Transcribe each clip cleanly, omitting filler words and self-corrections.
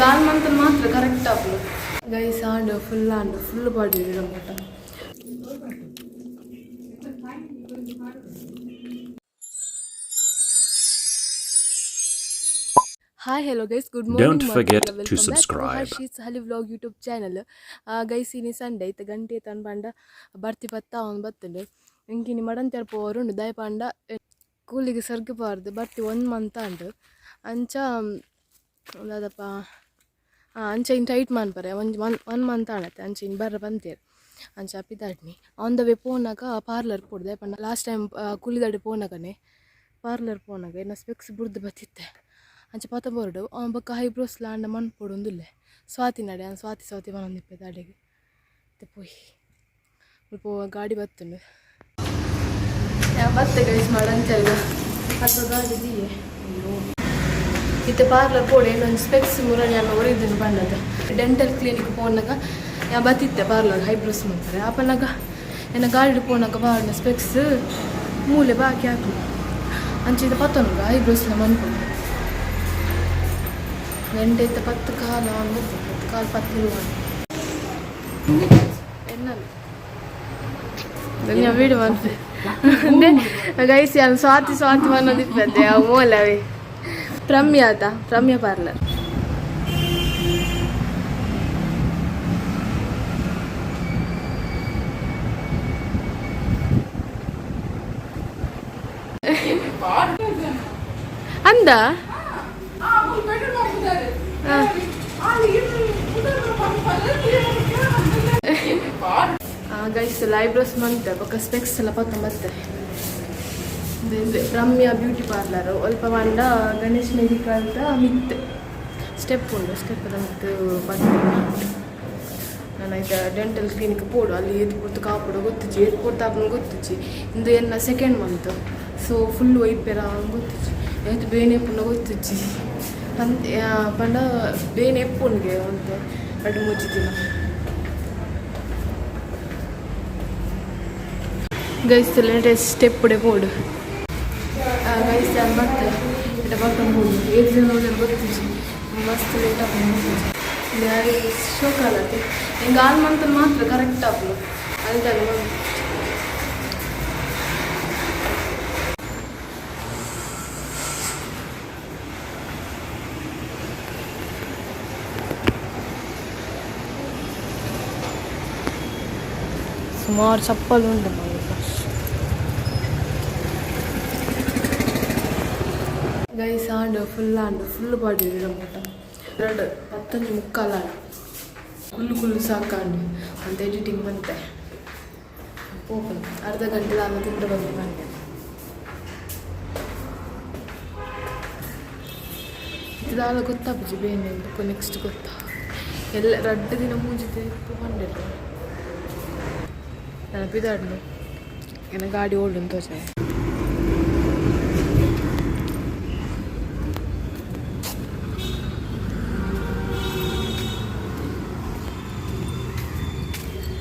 ಆನ್ ಮಂತ್ ಮಾತ್ರ ಕರೆಕ್ಟ್ ಆಪುಂಡು. ಗೈಸ್, ಆಂಡ್, ಫುಲ್ ಆಂಡ್, ಫುಲ್ ಪಾಡಿ ಮುಟ್ಟ. Hi, hello guys, good Don't morning. Forget to welcome back to subscribe. Harshi's Halli vlog YouTube channel. Guys, ಇನಿ Sunday. ಇತ್ತೆ ಗಂಟೆ ತನ್ ಪಂಡ ಬರ್ತಿ ಬತ್ತ ಅವನು ಬತ್ತುಂಡು. ಇಂಕಿನಿ ಮಡಂತ್ಯಾರ್ ಪೋರುಂಡು. ದಾಯ ಪಂಡ ಕೂಲಿಗೆ ಸರ್ಗ ಪಾರ್ದು ಬರ್ತಿ ಒನ್ ಮಂತ್ ಆಂಡ್. ಅಂಚ ದಾದಪ್ಪ, ಅಂಚ ಇನ್ ಟೈಟ್ ಮನ್ಪರೆ. ಒಂಜಿ ಒನ್ ಒನ್ ಮಂತ್ ಆಣತ್ತೆ. ಅಂಚ ಇನ್ ಬರ್ರ ಪಂತೇರ್. ಅಂಚ ಪಿದಾಡ್ನಿ. ಆನ್ the way ಪೋನಾಗ ಪಾರ್ಲರ್ ಪೋಡು. ದಾಯೆ ಪಂಡ ಲಾಸ್ಟ್ ಟೈಮ್ ಕೂಲಿದಾಡೆ ಪೋನಾಗನೆ ಪಾರ್ಲರ್ ಪೋನಾಗ ಎನ್ನ ಸ್ಪೆಕ್ಸ್ ಬುಡ್ದು ಬತ್ತಿತ್ತೆ. ಅಂಚ ಪತ ಬೋರ್ಡು ಬೊಕ್ಕ ಐಬ್ರೋಸ್ ಲಾಂಡ ಮನ್ಪೊಡು ಉಂದುಲ್ಲೆ ಸ್ವಾತಿ ನಡೆ. ಸ್ವಾತಿ ಸ್ವಾತಿ ಮನೊಂದಿಪ್ಪೆ ದಾಡೆಗೆ. ಮತ್ತೆ ಪೋಯಿ ಮುಲ್ಪ ಗಾಡಿ ಬತ್ತುಂಡು. ಬತ್ತೆ ಗೈಸ್, ಮಾಡಂತೆಲ್ಲ ಅಥವಾ ಗಾಡಿ ದಿಯೆ. ಅಯ್ಯೋ, ಇತ್ತೆ ಪಾರ್ಲರ್ ಪೋಡು. ಏನೊಂದು ಸ್ಪೆಕ್ಸ್ ಮುರಣಿ ಅನ್ನ ಒರಿದಿನ ಬಣ್ಣದ. ಡೆಂಟಲ್ ಕ್ಲಿನಿಕ್ ಪೋನಾಗ ಯಾ ಬತ್ತಿತ್ತೆ ಪಾರ್ಲರ್ ಐಬ್ರೋಸ್ ಮಾಡ್ತಾರೆ. ಆಪನಾಗ ಎನ್ನ ಗಾಡಿ ಪೋನಾಗ ಬಾರ್ನ ಸ್ಪೆಕ್ಸ್ ಮೂಲೆ ಬಾಕಿ ಹಾಕು. ಅಂಚ ಪತ್ತೊನ್ಗ ಐಬ್ರೋಸ್ ಮನ್ಪುಂಡು. ಗಂಟೆ ಇತ್ತ 10:15 ಒಂದು, 10:15, 10:20. ಎನ್ನ ವಿಡಿಯೋ ಮನ್ಪೆ ಗೈಸ್. ಯಾನ್ ಸ್ವಾತಿ ಸ್ವಾತಿ ಮನ್ನೊಂದಿಪ್ಪೆ. ಅವು ಮೂಲವೇ ಪ್ರಮ್ಯ ಆತ, ಪ್ರಮ್ಯ ಪಾರ್ಲರ್. ಅಂದ. ಗೈಸ್, ಐಬ್ರೋಸ್ ಮಂತೆ ಬೊಕ್ಕ ಸ್ಪೆಕ್ಸ್ ಎಲ್ಲ ಪತ್ತೊಂಬತ್ತೆ. ರಮ್ಯಾ ಬ್ಯೂಟಿ ಪಾರ್ಲರ್ ಒಲ್ಪ ಪಂಡ ಗಣೇಶ್ ಮೆಡಿಕಲ್ದ ಮಿತ್ ಸ್ಟೆಪ್ ಉಂಡು. ಸ್ಟೆಪ್ ಮಿತ್ತು ಬತ್ತೆ. ನಾನು ಐತ ಡೆಂಟಲ್ ಕ್ಲಿನಿಕ್ ಪೋಡು. ಅಲ್ಲಿ ಏತ್ ಪೊರ್ತು ಕಾಪುಡು ಗೊತ್ತುಜಿ, ಏತ್ ಪೊರ್ತು ಆಪುಂಡು ಗೊತ್ತುಜಿ. ಇಂದು ಎನ್ನ ಸೆಕೆಂಡ್ ಮಂತ್, ಸೊ ಫುಲ್ ಒಯ್ಪೆರ ಗೊತ್ತುಜಿ, ಏತ್ ಬೇನೆ ಎಪ್ಪುಂಡ ಗೊತ್ತುಜಿ. ಪಂತ ಪಂಡ ಬೇನೆ ಎಪ್ಪುಂಡ್ಗೆ ಒಂತೆ 2-3 ದಿನ. ಗೈಸ್, ಲೇಟೆಸ್ಟ್ ಸ್ಟೆಪ್ ಪೋಡು. ಗೈಸ್, ನಾನು ಬತ್ತೆ ಇಟ್ಟ ಬರ್ಕೊಂಡು ಹೋಗಿ. ಏತ್ ಜನ ಹೋದ್ರೆ ಗೊತ್ತುಜಿ, ಮಸ್ತ್ ಲೇಟ್ ಆಪುಂಡು. ಯಾರು ಶೋಕ್ ಆಲತ್ತೆ. ಹಿಂಗೆ ಆನ್ ಮಂತ್ ಮಾತ್ರ ಕರೆಕ್ಟ್ ಆಪುಂಡು ಅಲ್ದಾನೆ. ಸುಮಾರು ಚಪ್ಪಲ್ ಉಂಟು. ಗೈಸ್, ಆಂಡ್, ಫುಲ್ ಆಂಡ್, ಫುಲ್ ಬಾಡಿ ಮುಟ್ಟ. ಎರಡು 10:45 ಆಂಡ್. ಕುಲ್ಲು ಕುಲ್ಲು ಸಾಕಾಂಡ್ ಅಂತ ಎಡಿಟಿಂಗ್ ಬಂತೆ. ಪೋಪುನು ಅರ್ಧ ಗಂಟೆ ನಾನು ತಿಂದು ಬಂದೆ ಬಂದೆ. ದಾಲ ಗೊತ್ತಾಪುಜಿ ಬೇನೆ. ಬೊಕ್ಕ ನೆಕ್ಸ್ಟ್ ಗೊತ್ತಾ. ಎಲ್ಲ 2 ದಿನ ಮೂಜಿದೆ ಪಂಡೆರ್. ನಾನು ಪಿದಾಡ್ನು. ಎನ್ನ ಗಾಡಿ ಓಲ್ಡ್ ತೋಜಾಯ.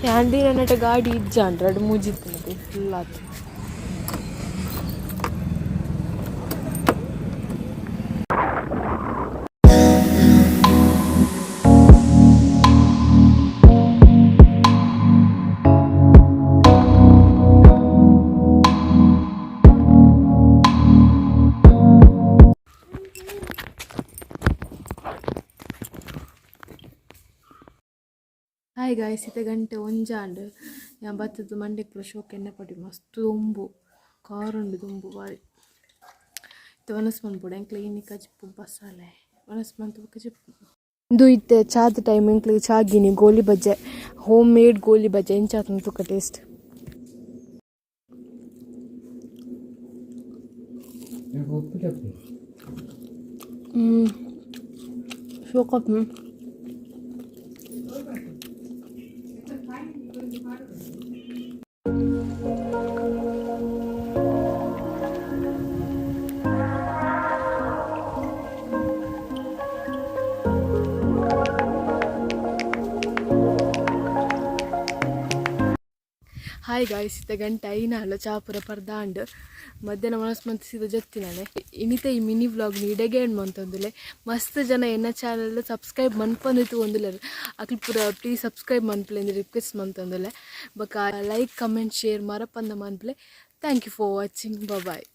ಯಾನ್ ದಿನ ನಟ ಗಾಡಿ ಇಜ್ಜಾಂಡ್ ರಡ್ಡ್ ಮೂಜಿತ್ತು ಫುಲ್ ಆತು. ಹಾಯ್ ಗಾಯ್ಸ್, ಇತ್ತೆ ಗಂಟೆ ಒಂಜಾಂಡ್. ಯಾನ್ ಬತ್ತುದು ಮಂಡೆಗ್ ಪೂರ ಶೋಕ್ ಎಣ್ಣೆ ಪಡಿ. ಮಸ್ತ್ ದೊಂಬು ಕಾರುಂಡು, ದೊಂಬು ಬಾರಿ. ಇತ್ತೆ ವನಸ್ ಮನ್ಪೊಡು ಎಂಕ್ಲೆ. ಇನಿ ಕಜಿಪು ಬಸಾಲೆ ವನಸ್ ಮಂತ್ ಬೊಕ್ಕ ಕಜಿಪು. ಇಂದು ಇತ್ತೆ ಚಾದ ಟೈಮ್. ಎಂಕ್ಲೆಗ್ ಚಾಗಿನಿ ಗೋಲಿ ಬಜ್ಜೆ, ಹೋಮ್ ಮೇಡ್ ಗೋಲಿ ಬಜ್ಜೆ. ಎಂಚ ಆತುಂಡು ತೂಕ ಟೇಸ್ಟ್. ಶೋಕ್. ಹಾಯ್. ಹಾಯ್ ಗಾಯ್ಸ್, ಇತ್ತೆ ಗಂಟೆ 5 ಆಂಡ್. ಚಾಪುರ ಪರ್ದಾಂಡ್. ಮಧ್ಯಾಹ್ನ ಮನಸ್ ಮಂತ್ ಸೀದ ಜತ್ತಿನಾನೆ. ಇನಿತ ಈ ಮಿನಿ ವ್ಲಾಗ್ ಇಡೆಗೆ ಎಂಡ್ ಮಂತೊಂದುಲ್ಲೆ. ಮಸ್ತ್ ಜನ ಎನ್ನ ಚಾನಲ್ ಸಬ್ಸ್ಕ್ರೈಬ್ ಮನ್ಪಂದು ತೂವೊಂದುಲ್ಲೆರ್. ಅಕ್ಲ್ ಪೂರ ಪ್ಲೀಸ್ ಸಬ್ಸ್ಕ್ರೈಬ್ ಮನ್ಪುಲೆ ರಿಕ್ವೆಸ್ಟ್ ಮಂತೊಂದುಲ್ಲೆ. ಬೊಕ ಲೈಕ್, ಕಮೆಂಟ್, ಶೇರ್ ಮರಪಂದ ಮನ್ಪುಲೆ. Thank you for watching. Bye.